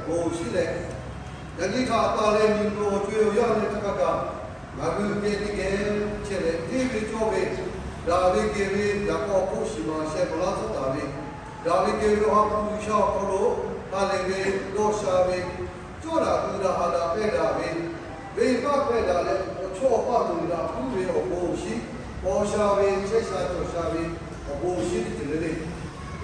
Bon shiˉ leh, yaꞈ nyi htaꞈ taˍ leh miˬguiˬ awˬ co-e awˬ yanˇ leh htaˇ hk'a kaꞈ, ngaˬ hui geh teˇ geh chehˇ leh hteˇ ve cawˇ ve, daꞈ ve kehˬ ve yaꞈ k'aw hk'oˆ shiˍ maˍ sheh k'awꞈ laˇ tcuhˉ taˍ ve, daꞈ ve kehˬ ve Awˬ ha hpu G'uiˬsha awˬ hk'aw lo ha lehˬ ve dawˇ sha ve, cawˇ daꞈ gu daꞈ ha daꞈ pehˇ daꞈ ve, venˇbaˆ hpehˇ daꞈ leh awˬ chawˇ awˬ paˇ tuˬ daꞈ puiˉ ve awˬ bon awˬ shinˉ, paw sha ve chehˇ sha cawˬ sha ve awˬ bon awˬ shinˉ teˇ ceuˬ le le.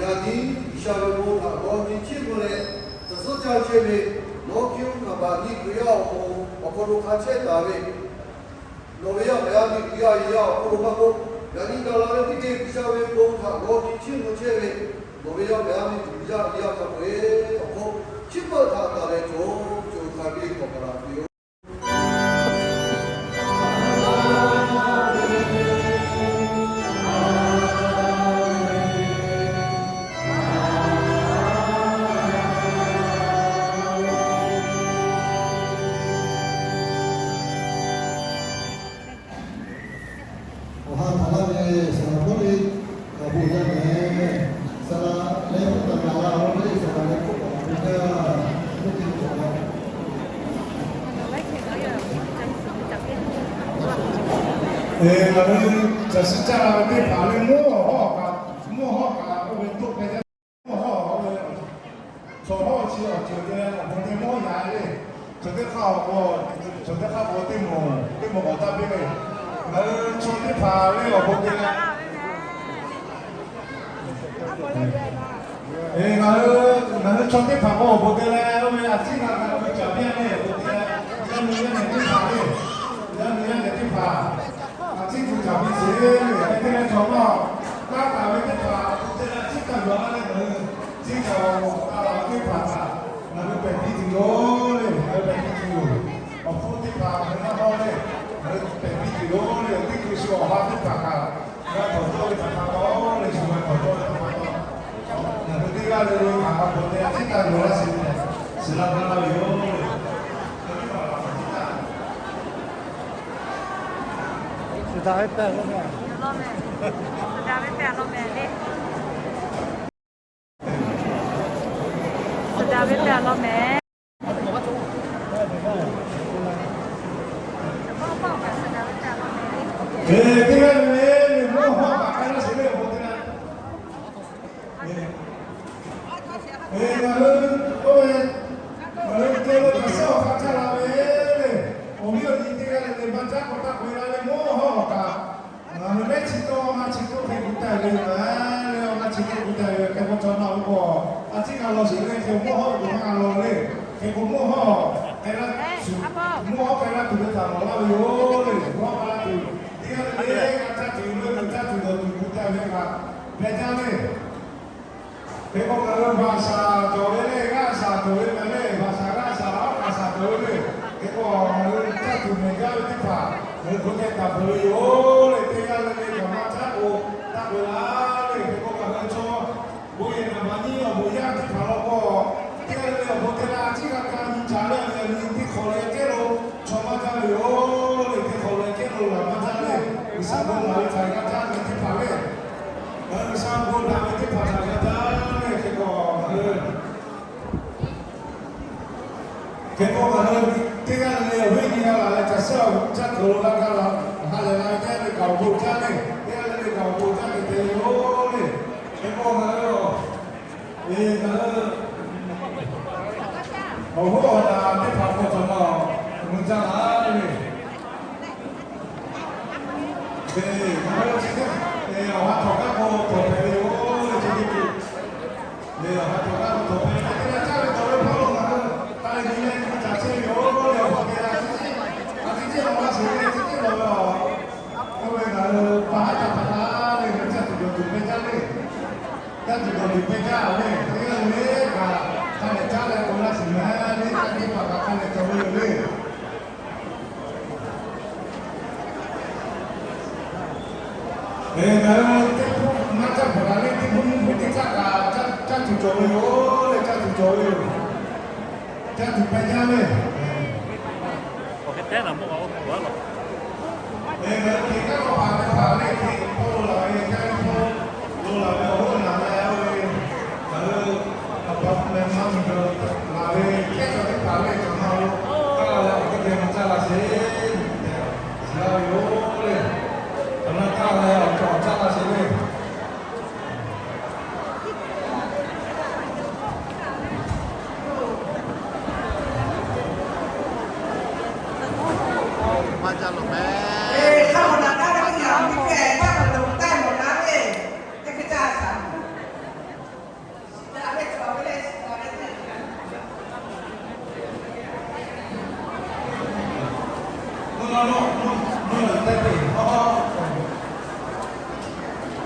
Yaꞈ nyi G'uiˬsha ve bon htaꞈ g'aw nyi chiˇ mvuh leh, tcuhˬ suhˉ caˇ chehˇ ve, nawˬ hkiˇ uˉ kaˍ baꞈ nyi Hkriꞈ yaˇ awˬ pon awˬ hk'aw lo hk'a chehˇ taˍ ve, nawˬ ve yaˇ paˍ yaˇ miˇ Hkriꞈ yaˇ yehˬ yaˇ awˬ hk'oˆ lo maˇ k'oˆ, yaꞈ nyi gaˬ la ve teˇ geh G'uiˬsha ve bon htaꞈ g'aw nyi chiˇ mvuh chehˇ ve, nawˬ ve yaˇ paˍ yaˇ miˇ Hkriꞈ yaˇ yehˬ yaˇ hk'a peu-eˬ awˬ hk'oˆ, chi beuꞈ htaꞈ taˍ leh cawˬ cawˬ hk'a biˇ k'awꞈ kaˍ laˬ tuˬ yoˬ. Awˬ ha htaꞈ laˇ ve saˍ laꞈ hpawˇ le, kaꞈ bon yaˇ mehˍ. Saˍ laꞈ leh hpuˇ taˍ gaˬ la ve saˍ laꞈ leh hpuˇ taˍ ve kaꞈ, oˇ te ve kaꞈ la. Ngaˬ hui caˬ shiˍ caˇ la ve teˇ hpaˍ le, mvuhˇ hawˉ kaꞈ, mvuhˇ hawˉ kaꞈ oˇ ve toˆ hpehˇ jaˇ. Mvuhˇ hawˉ oˇ ve chaw hawˉ chi awˬ ceuˬ te leh awˬ bon te mawˇ yaꞈ le. Chaw teˇ hk'aˇ awˬ, chaw teˇ hk'aˇ k'o teˇ moˍ, teˇ moˍ k'awꞈ taˇ piˇ ve. Ngaˬ hui chaw teˇ hpaˍ le awˬ bon te leh Ngaˬ hui, ngaˬ hui chaw teˇ hpaˍ k'o awˬ bon te leh, oˇ ve a ciˉ g'a g'a ve caˍ piˇ a le, awˬ bon te leh, yaˇ nyi yaˇ nehˬ teˇ hpaˍ le, yaˇ nyi yaˇ nehˬ teˇ hpaˍ, a ciˉ gu caˍ piˇ sheˍ le. Hk'e te leh chaw nawˇ, kaˇ taˍ ve teˇ hpaˍ awˬ bon te leh a ciˉ kaˇ yuˬ a le, ngaˬ hui ciˉ kaꞈ awˬ taˍ la ve teˇ hpaˍ kaꞈ, ngaˬ hui pehˬ piˇ tuˬ yoˬ le, ngaˬ hui pehˬ piˇ tuˬ yoˬ. Awˬ hpfuhˇ teˇ hpaˍ ngaˬ hui maˇ hawˇ le, ngaˬ hui pehˬ piˇ tuˬ yoˬ le. Teˇ hkui shu awˬ ha teˇ hpaˍ kaꞈ g'a htawnˍ tawˆ ve htaꞈ pa taw le, shu g'a htawnˍ tawˆ ve htaꞈ pa taw, ngaˬ hui teˇ g'aˇ le le htaꞈ awˬ bon te a ciˉ taˇ yuˬ laˇ sheˍ tehꞈ, shiˍ la gaˇ laˇ ve yoˬ. Suh daꞈ ve tehꞈ a law mehˍ. Suh daꞈ ve tehꞈ a law mehˍ. Teˇ g'aˇ le le mvuhˇ hawˉ kaꞈ k'ai laˇ sheˍ le, awˬ bon te leh. Ngaˬ hui, oˇ ve, ngaˬ hui te lo caˬ suhˉ awˬ hk'aˇ caˇ la ve le. Awˬ viˉ awˬ nyi teˇ g'aˇ le le maˇ caˉ k'awꞈ taˇ k'oꞈ e la le, mvuhˇ hawˉ awˬ kaꞈ. Ngaˬ hui lehˉ chi tawˇ maˇ chi tawˇ hk'e gu taˇ ve le, lehˉ maˇ chi tawˇ gu taˇ ve hk'e k'o, chaw naˆ hoꞈ k'o, a ciˉ g'a law sheˍ le, hk'e mvuhˇ hawˉ k'o maˇ g'a law le. Hk'e k'o mvuhˇ hawˉ hk'e laˇ tuˬ, mvuhˇ hawˉ hk'e laˇ tuˬ ve htaꞈ lawˬ laˇ ve yoˬ le. Mvuhˇ hawˉ hk'e laˇ tuˬ, teˇ g'aˇ le le g'a caˇ tuˬ ve, g'a caˇ tuˬ dawˬ tuˬ gu taˇ ve kaꞈ pehˬ jaˇ le. Hk'e k'o ngaˬ hui baˬ shaˍ cawˬ ve le, g'aˇ shaˍ cawˬ ve mehˍ le, baˬ shaˍ g'aˇ shaˍ awˉ kaꞈ shaˍ cawˬ ve le. Hk'e k'o ngaˬ hui caˇ tuˬ mehˍ jaˇ ve teˇ hpaˍ ngaˬ hui hk'aˬ hk'e taˍ peuˬ ve yoˬ le. Teˇ g'aˇ le le kaꞈ maˇ caˉ k'o taˇ peuˬ laˇ le. Hk'e k'o ngaˬ hui chaw bon yehˬ naˍ baˬ nyiˇ awˬ bon yaˇ teˇ hpaˍ law k'o, teˇ g'aˇ le le awˬ bon te leh a ciˉ g'a kaˇ nyi caˍ leh, yaꞈ nyi teˇ hk'awꞈ leh kehˉ lo chaw maˇ jaˇ ve yoˬ le. Teˇ hk'awꞈ leh kehˉ lo laˬ maˇ jaˇ le. G'uiˬsha bon laˬ ve htaꞈ g'a jaˇ ve teˇ hpaˍ le. Ngaˬ hui G'uiˬsha bon daꞈ ve teˇ hpaˍ htaꞈ g'a jaˇ ve hk'e k'o, ngaˬ hui, hk'e k'o ngaˬ hui teˇ g'aˇ le le awˬ viˉ nyi g'a laˬ leh caˬ suhˉ awˬ caˇ tuˬ lo g'a kaˇ la, ha lehˬ la ve teˇ g'aˇ le kaꞈ awˬ bon jaˇ le. Teˇ g'aˇ le le kaꞈ awˬ bon jaˇ ve te yoˬ le. Hk'e k'o ngaˬ hui, e, ngaˬ hui awˬ hoˉ awˬ naˍ teˇ hpaˍ k'o cawˬ ma, awˬ mvuh jaˇ la ve. Ngaˬ hui chi teˇ, awˬ ha htawnˍ kaˉ k'o htawnˍ hpehꞈ ve yoˬ le, chi teˇ hpaˍ. Awˬ ha htawnˍ kaˉ k'o htawnˍ hpehꞈ ve, teˇ g'aˇ caˇ ve cawˬ ve hpaˇ lo ngaˬ hui hk'a lehˬ nyi leh nyi caˍ chehˇ ve yoˬ le. Awˬ hk'aw te leh a ciˉ, a ciˉ lawˬ laˇ sheˍ ve, a ciˉ lawˬ ve a. Oˇ ve ngaˬ hui pa haˉ ca hpaˍ taˍ le, ngaˬ hui caˇ tuˬ dawˬ tuˬ pehˇ jaˇ le. Caˇ tuˬ dawˬ tuˬ pehˇ jaˇ le, teˇ g'aˇ le le kaꞈ hk'a lehˬ caˇ leh k'oˆ laˇ sheˍ mehˍ le, caˇ teˇ hpaˍ kaꞈ hk'a lehˬ cawˬ ve yoˬ le. Ngaˬ hui teˇ hpaˍ maˇ caˇ hpaˍ kaꞈ le, teˇ hpaˍ mvuhˇ hpaˇ teˇ hpaˍ kaꞈ caˇ tuˬ cawˬ ve yoˬ le, caˇ tuˬ cawˬ ve yoˬ. Caˇ tuˬ pehˇ jaˇ le. Ngaˬ hui hk'e kaꞈ k'awꞈ hpaˍ teˇ hpaˍ le, hk'e k'awꞈ lo laˬ ve, caˇ ve hk'e lo laˬ ve awˬ hoˉ naˍ leh oˇ ve, ngaˬ hui a pa meh maˇ miˬ gaˬ laˬ ve,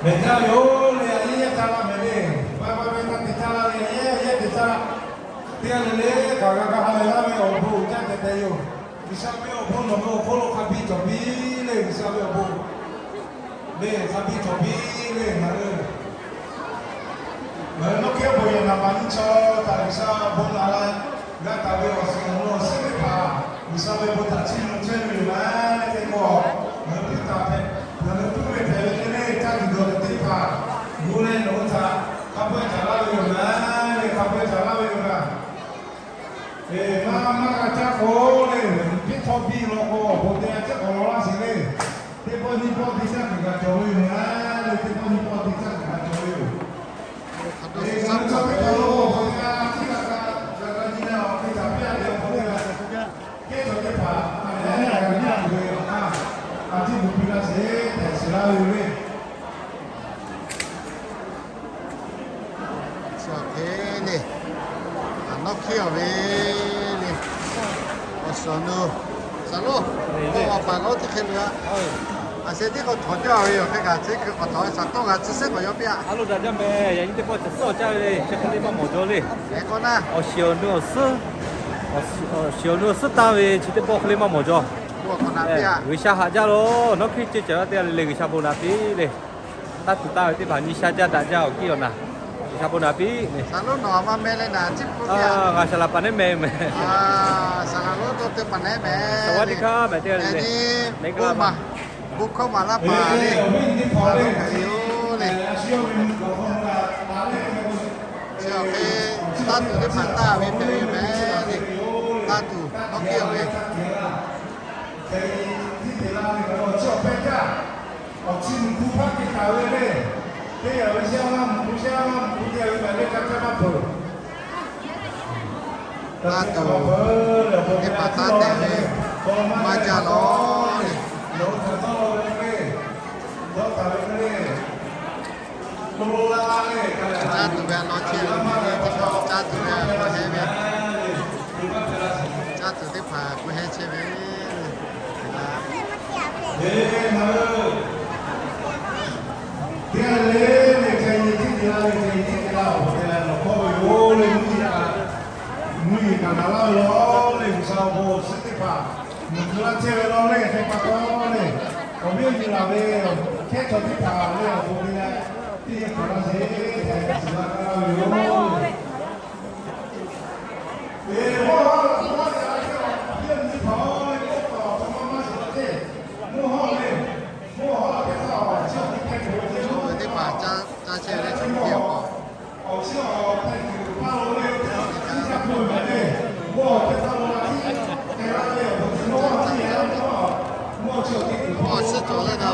Mehˬ jaˇ ve yoˬ le, a yehˉ yehˉ caˇ laˇ mehˍ le. Ba ba ve taˇ te caˇ laˇ ve, a yehˉ yehˉ te caˇ laˇ. Teˇ g'aˇ le le, kaꞈ g'a g'a ha lehˬ laˇ ve awˬ bon uiˍ jaˇ tehꞈ tehꞈ yoˬ. G'uiˬsha ve awˬ bon nawˬ ve awˬ hk'oˆ lo hk'a biˇ cawˬ piˇ le, G'uiˬsha ve awˬ bon le, hk'a biˇ cawˬ piˇ le, ngaˬ hui Ngaˬ hui nawˬ hkiˉ awˬ bon yaꞈ naˍ baˬ nyi chaw htaꞈ G'uiˬsha bon naꞈ la g'a taˍ ve awˬ suhˍ awˬ naˬ awˬ suhˉ teˇ hpaˍ G'uiˬsha ve bon htaꞈ chiˇ mvuh chehˇ ve yoˬ mehˍ. Teˇ pawˆ ngaˬ hui puiˉ taˍ hpehꞈ, ngaˬ hui puiˉ ve hpehꞈ ve te le, caˇ tuˬ dawˬ tuˬ teˇ hpaˍ gu leh nawˬ hui htaꞈ hk'a peu-eˬ caˍ laˇ ve yoˬ mehˍ. Hk'a peu-eˬ caˍ laˇ ve yoˬ kaꞈ, maˇ maˇ g'a caˇ k'o le, piˇ htawˇ biˇ law k'o awˬ bon te a ciˉ k'awꞈ law laˇ sheˍ le. Teˇ pawˆ nyiˇ pawˆ te caˇ tuˬ kaꞈ cawˬ ve yoˬ mehˍ le. Teˇ pawˆ nyiˇ pawˆ te caˇ tuˬ kaꞈ cawˬ ve yoˬ. Ngaˬ hui chaw teˇ hpaˍ lo awˬ bon te a ciˉ g'a g'a g'a nyi leh awˬ hk'e htaꞈ piˇ a leh awˬ bon te g'a geh chaw teˇ hpaˍ a lehˬ g'a nyi a tuˬ ve awˬ hk'aˇ, a ciˉ gu piˇ laˇ sheˍ tehꞈ shiˍ laˇ ve yoˬ le. Chi awˬ hk'e le, nawˇ hkiˉ awˬ ve le, awˬ suhˍ awˬ nu, shaˍ loˉ, k'oˆ a paˍ k'o teˇ hk'e le a, a sheh tiˉ k'awꞈ htawˍ jaˇ ve yoˬ. Hk'e kaꞈ chi hk'e k'awꞈ htawˍ ve shaˍ tawˇ g'a chi shehˉ k'awꞈ yaw piˇ a. A loˬ daꞈ jaˇ mehˍ, yaꞈ nyi teˇ pawˆ chaꞈ suhˉ awˬ caˇ ve le, chi hk'e le maˇ mawˬ jaw le. Awˬ shiˍ awˬ nu awˬ suhˉ, awˬ shiˍ awˬ nu awˬ suhˉ tanˇ ve chi teˇ pawˆ hk'e le maˇ mawˬ jaw. G'uiˬsha haꞈ jaˇ lo, nawˇ hkiˉ ceh caˬ la teˇ g'aˇ le le G'uiˬsha bon naꞈ piˇ le. Taˇ tuˬ taˇ ve teˇ hpaˍ nyi sha jaˇ daꞈ jaˇ awˬ kiˇ awˬ naˬ, G'uiˬsha bon naꞈ piˇ le. Ngaˬ shaˍ laꞈ paˍ neˉ mehˍ mehˍ. Saˍ laꞈ lonˉ dawˇ teˇ paˍ neˉ mehˍ. Saˍ laꞈ lonˉ teˇ hpaˍ mehˍ teˇ g'aˇ le le. Bon hkawˇ maˍ laˇ paˍ le, a lonˉ hpehꞈ ve yoˬ le. Chi awˬ hk'e taˇ tuˬ teˇ hpaˍ taˇ ve hpehꞈ ve mehˍ le. Taˇ tuˬ nawˇ hkiˉ awˬ ve Awˬ chi miˬ hpu hpaˇ te taˍ ve le. Teˇ g'aˇ ve shehˇ g'aˇ mvuhˇ hpu shehˇ g'aˇ mvuhˇ hpu te ve kaꞈ le, ka caˇ maˇ peuˬ. Taˇ tuˬ teˇ hpaˍ taˇ tehˬ ve maˇ jaˇ lawˬ le. Caˇ tuˬ ve a lawn chehˇ ve teˇ hpaˍ, caˇ tuˬ ve a lawn heh ve, caˇ tuˬ teˇ hpaˍ k'o heh chehˇ ve. Teˇ g'aˇ le le, ca nyi tiˉ te laˇ ve, ca nyi tiˉ te laˇ awˬ hk'aw te leh nawˬ hkawˇ ve yoˬ le, mvuhˇ yeˬ kaꞈ, mvuhˇ yeˬ kaꞈ naˍ laˇ ve yoˬ le, G'uiˬsha awˬ bon awˬ suhˉ teˇ hpaˍ, nawˬ hui laˇ chehˇ ve law le, hk'e pa taw le, awˬ viˉ awˬ nyi laˬ ve, hkehˉ chaw teˇ hpaˍ le awˬ bon te leh, teˇ geh hpaˍ laˇ sheˍ tehꞈ shiˍ laˇ gaˇ ve yoˬ. Teˇ hpaˍ caˇ chehˇ ve le, chaw teˇ hpaˍ. Awˬ suhˉ cawˬ leh kaꞈ, awˬ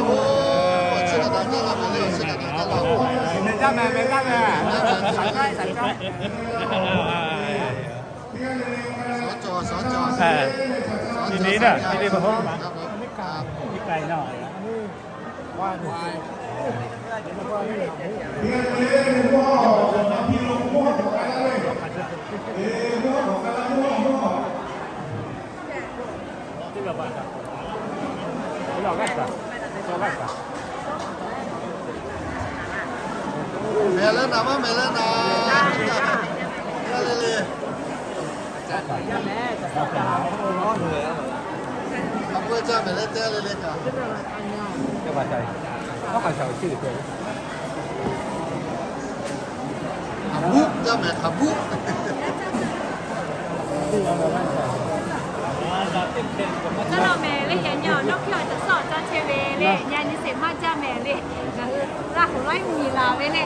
suhˉ kaꞈ daꞈ jaˇ la mehˍ le, awˬ suhˉ kaꞈ daꞈ jaˇ la. Mehˍ jaˇ mehˍ, mehˍ jaˇ mehˍ. Shawˉ cawˬ, shawˉ cawˬ. Mehˍ leh naˍ maˇ mehˍ leh naˍ. Yaˇ le le. A pui caˇ mehˍ leh teˇ g'aˇ le le kaꞈ. Hk'aˬ bvuhˆ jaˇ mehˍ, hk'aˬ bvuhˆ. Caˇ law mehˍ le, yaꞈ nyi awˬ nawˇ hkiˉ awˬ caˬ suhˉ awˬ caˇ chehˇ ve le, yaꞈ nyi sheˍ maˇ jaˇ mehˍ le. Ngaˬ hui Laˇ huˍ lawˉ miˬ laˬ ve le,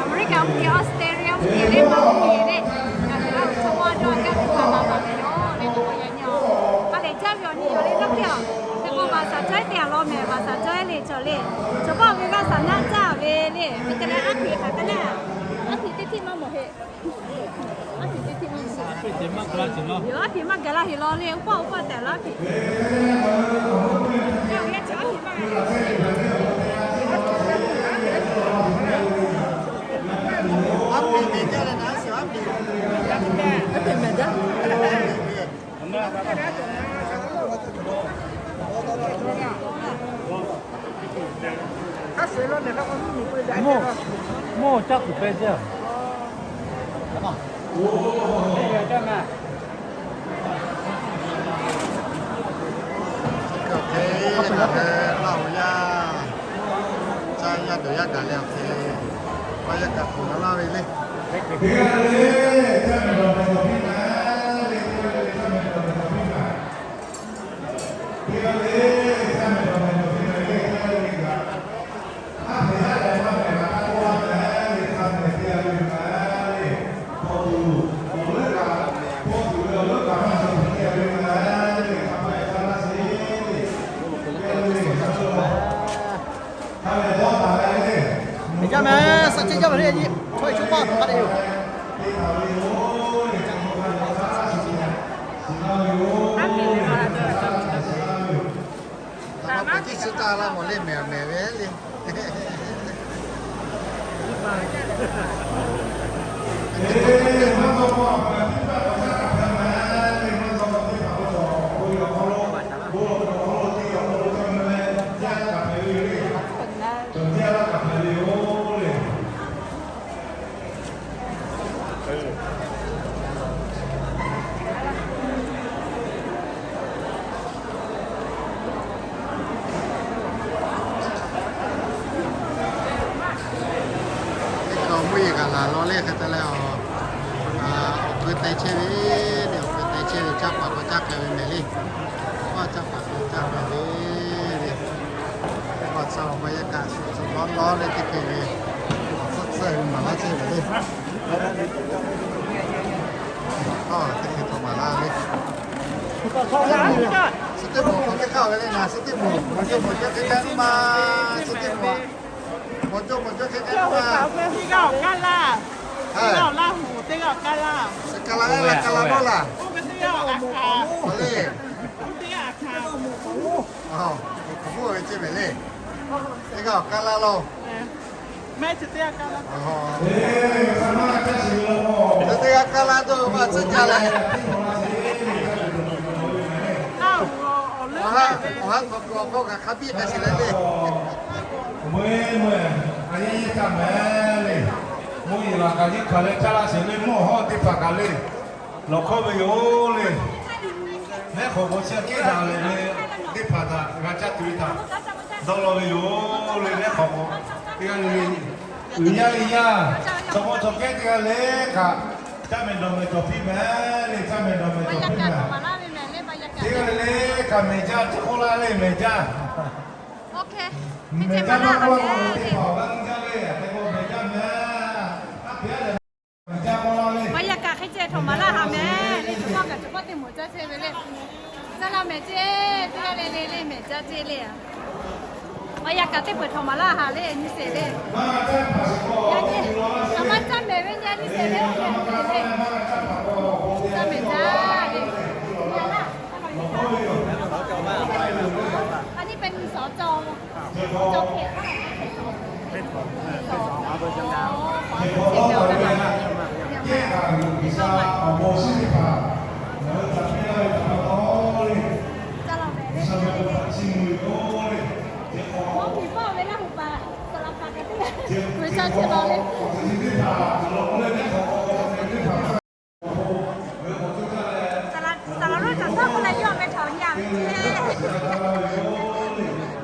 America mvuhˇ miˬ, Australia mvuhˇ miˬ le, maˇ mvuhˇ miˬ le, ngaˬ hui Laˇ huˍ chaw maˇ dawˇ gaˇ ve htaꞈ maˍ paˍ ve yoˬ le, yaꞈ nyi. A lehˬ caˇ ve awˬ nyi yoˬ le, nawˇ hkiˉ a. Teˇ pawˆ maˍ shaˍ cawˇ teˇ htaꞈ law mehˍ, maˍ shaˍ cawˇ le cawˬ le. Chaw paˇ awˬ ve g'a shaˍ naˆ caˇ ve le, hk'e te leh aˉ hpiꞈ hk'aˬ hk'e le, aˉ hpiꞈ teˇ htiˇ maˇ mawˬ heˆ. Aˉ hpiꞈ teˇ htiˇ maˇ mawˬ heˆ. Yoˬ, aˉ hpiꞈ maˇ gaˬ la heˆ law le, uˉ pawˆ uˉ pawˆ tehꞈ laˇ hpiꞈ. Aˉ hpiꞈ teˇ htiˇ maˇ mawˬ heˆ. Aˉ hpiꞈ mehˍ jaˇ. Mawˇ, mawˇ caˇ kuˬ peh jaˇ. Laˇ hoˍ yaˇ, caˇ yaˇ dawˬ yaˇ gaˬ leh awˬ hk'e, maˇ yaˇ kaꞈ kuˬ la laˇ ve le. Meˬ jaˇ meh, saꞈ ceh jaˇ ve le, chaw e chaw paˇ hk'a dehꞈ yoˬ. Taˇ mehˍ tiˉ suhˉ taˇ laˇ mawˬ le, mehˬ mehˬ ve le. Teˇ hkui mvuhˇ yeˬ kaꞈ laˬ law le hk'e te leh, awˬ keu te chehˇ ve, awˬ keu te chehˇ ve caˇ paˍ k'awꞈ caˇ hk'e ve mehˍ le. Awˬ caˇ paˍ k'awꞈ caˇ hk'e ve le. Awˬ tcuh awˬ ma yaˇ kaꞈ shuˍ shuˍ lawˉ lawˉ le teˇ hkui ve, awˬ tcuhˇ tcuhˇ ve maˍ laˇ chehˇ ve le. Teˇ hkui htaꞈ maˍ laˇ ve, suh teˇ moˍ k'awꞈ teˇ hk'aˇ ve le, ngaˬ suh teˇ moˍ, mawˬ jawˇ mawˬ jawˇ hk'e gaˇ nuˇ ma, suh teˇ moˍ, mawˬ jawˇ mawˬ jawˇ hk'e gaˇ nuˇ ma. Teˇ g'aˇ awˬ kaˇ laˇ, teˇ g'aˇ awˬ kaˇ laˇ, suh ka la la ka la lawˉ laˬ. Oˇ ve teˇ g'aˇ awˬ kaˇ hk'a le. Oˇ teˇ g'aˇ awˬ hk'a, awˬ hk'aw ve ceh mehˍ le. Teˇ g'aˇ awˬ kaˇ laˇ lawˉ. Mehˆ chi teˇ g'aˇ kaˇ laˇ. Teˇ g'aˇ kaˇ laˇ dawˇ ve maˇ tcuhˉ jaˇ leh, awˬ ha hk'aw kuiˬ awˬ hk'aw kaꞈ hk'a biˇ k'ai sheˍ leh le. Mvuhˇ yeˬ, a yeˇ yeˇ caˇ mehˍ le. Mvuhˇ yeˬ laˬ kaꞈ yeˇ hk'aˬ leh caˇ laˇ sheˍ le, mvuhˇ awˬ hawˉ teˇ hpaˍ kaꞈ le. Lawˬ hkawˇ ve yoˬ le. Mehˉ hk'awꞈ k'o chi aꞈ kehˉ daꞈ leh le, teˇ hpaˍ htaꞈ g'a caˇ tuˬ ve htaꞈ dawˇ law ve yoˬ le. Mehˉ hk'awꞈ k'o teˇ g'aˇ le le, uiˍ yaˇ le yaˇ, chaw mawˇ chaw kehˉ teˇ g'aˇ le kaꞈ, caˇ mehˍ dawˬ mehˍ cawˬ piˇ mehˍ le, caˇ mehˍ dawˬ mehˍ cawˬ piˇ mehˍ. Teˇ g'aˇ le le kaꞈ mehˍ jaˇ, chi k'oˆ laˇ le mehˍ jaˇ. Mehˍ jaˇ maˇ k'oˆ laˇ k'o, teˇ hpaˍ awˬ g'aˇ jaˇ le, a hk'e k'o mehˍ jaˇ mehˍ. Mehˍ jaˇ k'oˆ laˇ le. Maˇ yaꞈ kaꞈ hk'e ceh htawnˍ maˍ laˇ haˍ mehˍ le, chaw paˇ kaꞈ chaw paˇ teˇ moˍ caˇ chehˇ ve le. Caˇ laˇ mehˍ ceˇ, teˇ g'aˇ le le le mehˍ jaˇ ceˇ le. Maˇ yaꞈ kaꞈ teˇ peuˬ htawnˍ maˍ laˇ haˍ le, nyi sheˍ le. Yaꞈ nyi, a maˇ caˇ mehˍ ve nyi nyi sheˍ le, le. Caˇ mehˍ jaˇ le. A nyi pehꞈ nyi shawˍ cawˬ. Saˍ laˍ roˆ caˬ htaˇ k'oˆ leh yawˇ meh htaꞈ nyi a ve ceˇ.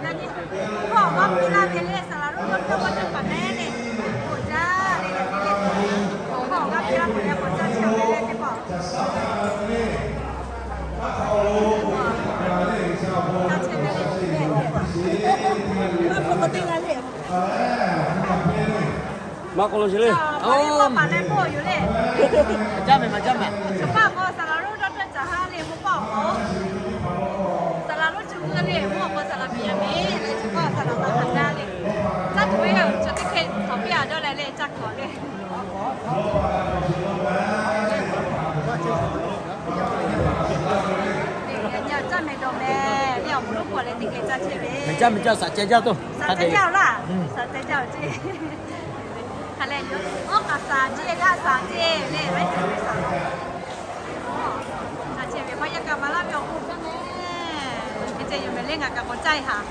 Yaꞈ nyi hkawˇ awˬ g'aˇ piˇ laˇ ve le, saˍ laˍ roˆ yawˇ hkawˇ k'oˆ teˇ hpaˍ mehˍ le. K'awꞈ jaˇ le, hkawˇ awˬ g'aˇ piˇ laˇ k'oˆ leh k'awꞈ jaˇ chehˇ ve le teˇ hpaˍ. Maˇ k'oˆ lo sheˍ le. Aˬ, maˇ k'oˆ lo sheˍ le. Aˬ, maˇ paˍ leh k'oˆ yoˬ le. Maˍ jaˇ mehˍ, maˍ jaˇ mehˍ. Chi paˇ k'o saˍ laˍ roˆ dawˇ tawˆ caˬ ha le mvuhˇ paˆ awˬ hk'aw. Saˍ laˍ roˆ cuˇ g'uiˇ le mvuhˇ awˬ hk'aw saˍ laˍ piˍ a ve le, chi paˇ saˍ laˍ maˇ hkanˍ gaˇ le. Caˇ tuˬ ve yoˬ, chi teˇ hkeh htawnˍ piˇ a dawˇ leh le caˇ hkawꞈ le. Caˇ mehˍ dawˬ mehˍ le, awˬ hk'aw lo k'awꞈ leh teˇ geh caˇ chehˇ ve. Mehˍ jaˇ, mehˍ jaˇ, saˍ ceh jaˇ toˬ. Saˍ ceh jaˇ oˬ laˇ. Saˍ ceh jaˇ oˬ ceˇ. Hk'a leh yoˬ. Awˉ k'aꞈ saˍ ceˇ, g'aˇ saˍ ceˇ le, ve saˍ. Hk'a chehˇ ve maˇ yaꞈ kaꞈ maˍ laˇ ve awˬ hk'oˆ caˇ mehˍ. Hk'e ceh yoˬ mehˍ le, ngaˬ kaꞈ k'awꞈ caˇ e haˍ.